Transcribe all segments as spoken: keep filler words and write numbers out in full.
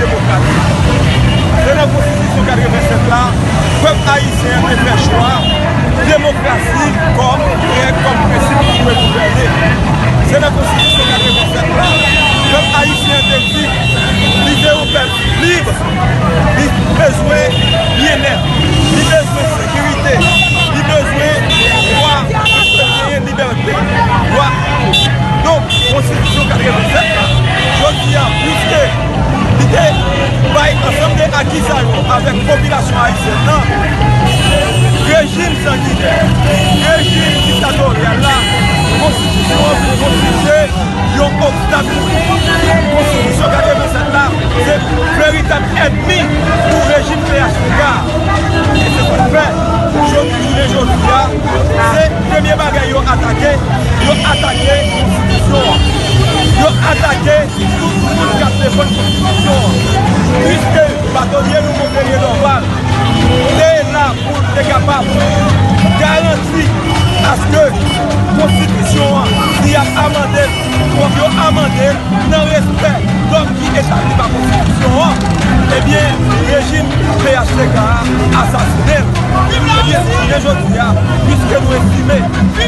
demokratik. Se nan Konstitisyon katrevennsèt la, pèp ayisyen an te fè chwa demokrasi kòm règ, kòm prensip pou dwe gouvène. Se nan Konstitisyon katrevennsèt la, pèp ayisyen an te di li se yon pèp lib, li bezwen byennèt, li bezwen sekirite, li bezwen dwa pou genyen libète, dwa. Donk, Konstitisyon katrevennsèt la, jodi a, piske li te bay ansanm de aki sa yo avèk popilasyon ayisyèn nan, rejim sanginè, rejim diktatoryal la, Konstitisyon an vin konstitye yon obstak pou li. Konstitisyon katrevennsèt la, se veritab ènmi pou rejim P H T K a. E se sa k fè, jodi, jounen jodi a, se premye bagay yo atake, yo atake Konstitisyon an. Yo atake tout moun k ap defann Konstitisyon an. Piske batonye nou Monferrier Dorval te la pou l te kapab garanti aske Konstitisyon an, si y ap amande l, fòk yo amande l nan respè dòg ki etabli pa Konstitisyon an, ebyen, rejim P H T K a asasinen l. Ebyen, jounen jodi a, piske nou estime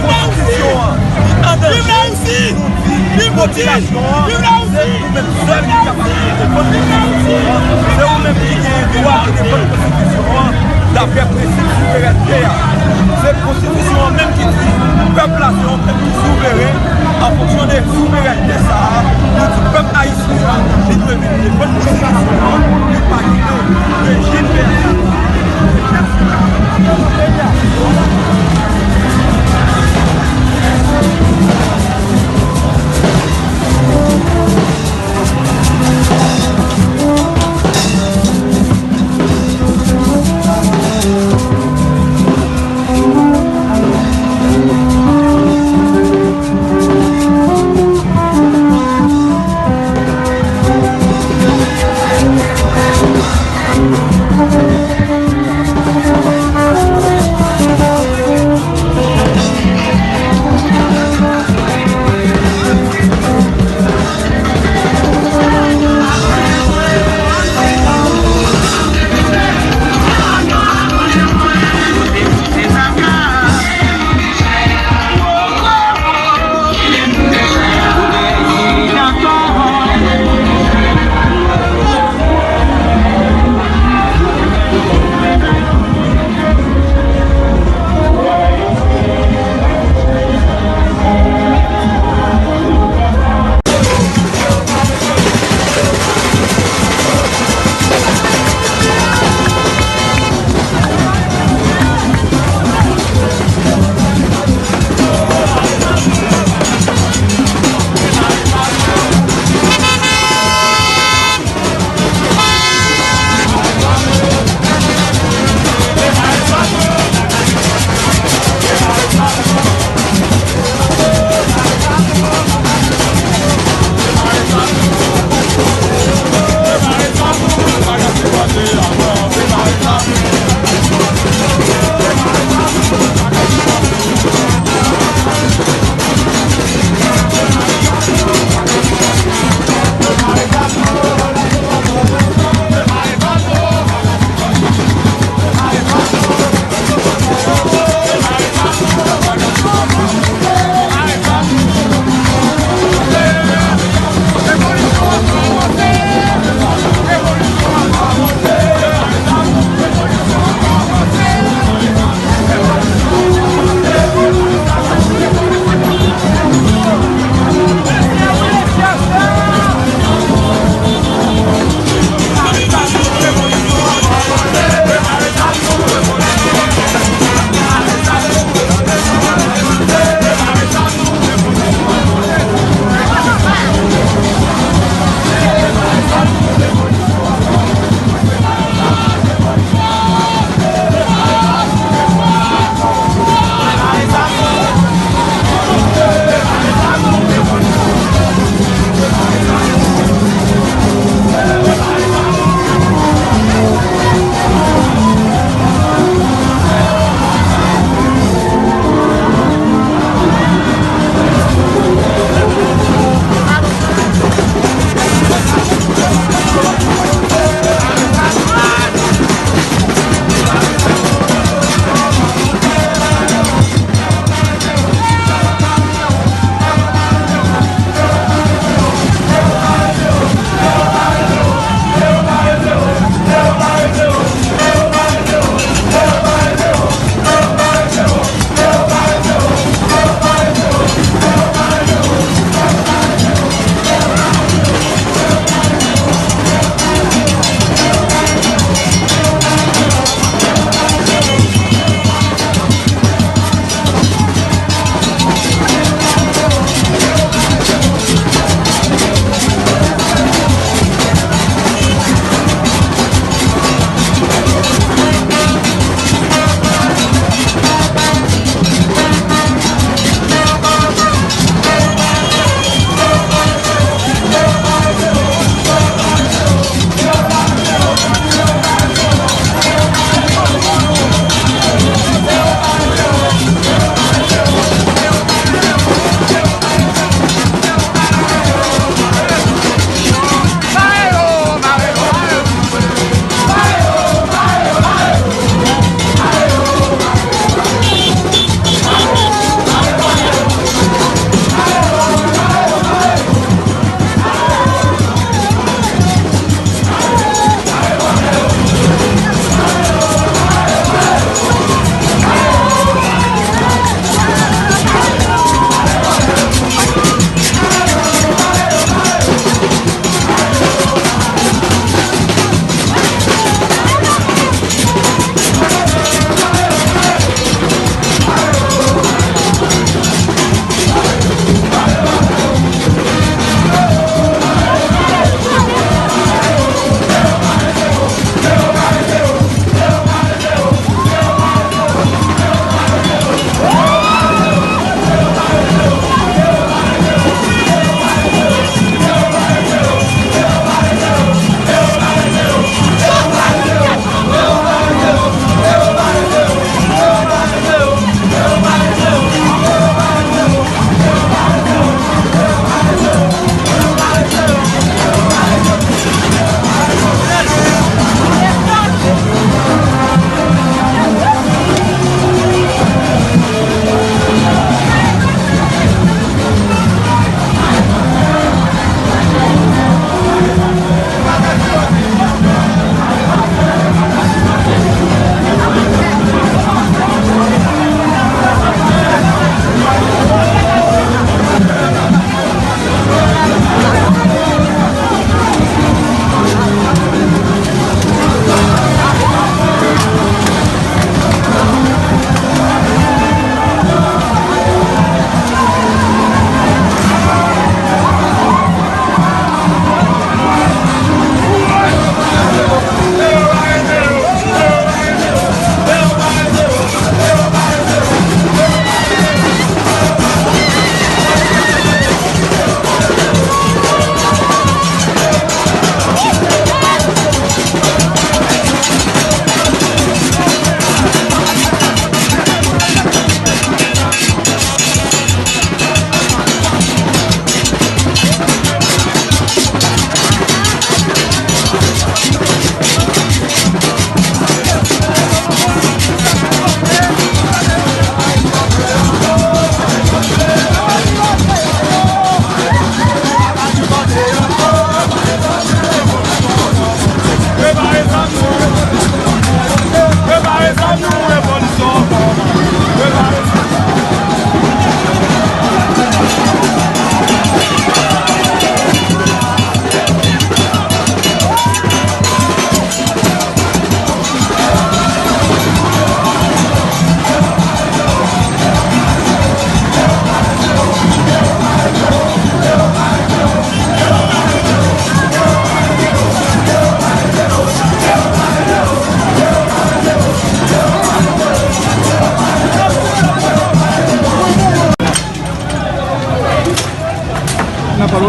Konstitisyon an, li an danje, nou di popilasyon an, se nou menm sèl ki kapab defann Konstitisyon an, se ou menm ki genyen dwa pou defann Konstitisyon an, daprè prensip souverènte a. Se Konstitisyon an menm ki di pèp la se yon pèp ki souveren an fonksyon de souverènte sa a. Nou di pèp ayisyen an, li dwe vin defann Konstitisyon an, li pa kite rejim P H T K a.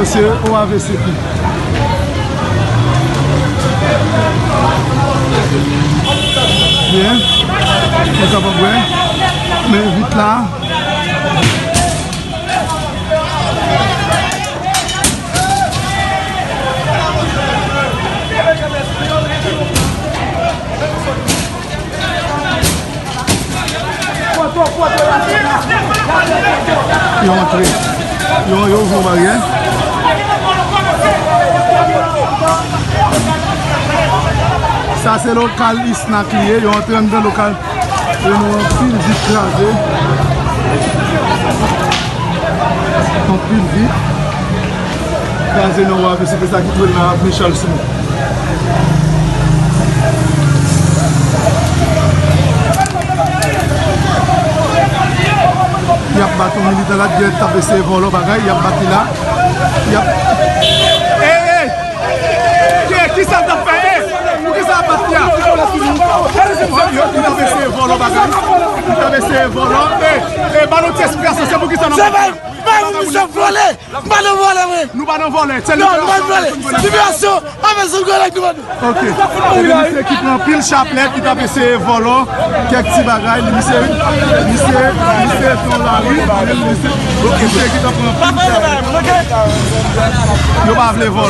Se O A V C ki byen. Nou kapab wè. Men vit la. Yo antre. Yo, yo ouvri yon baryè. Sa se lokal Isnac li ye. Yo antre anndan lokal. Yo nan anpil vit kraze. Anpil vit kraze nan O A V C, se sa ki twouve l nan avni Charles Simon. Y ap bat yon militan la, t ap eseye vòlò bagay, y ap bat li la. Y ap. Ey, ey! Ki, ki sa l t ap fè? Ey! Pou ki sa l ap bat li a? Yo, li t ap eseye vòlò bagay. Li t ap eseye vòlò. Ey, ey, Ballon Express, se pou ki sa n ap bat li a? Bay pou misye vòlè. M pa nan vòlè, mwen. Nou pa nan vòlè. Non, nou pa nan vòlè. Liberasyon avèk zam grenad nou pa nan. Ok. Epi misye ki pran pil chaplèt, ki t ap eseye vòlò kèk ti bagay. Li, misye, misye, misye ton lari. Misye, misye ki t ap pran pil chaplèt. Yo pa vle vòlò.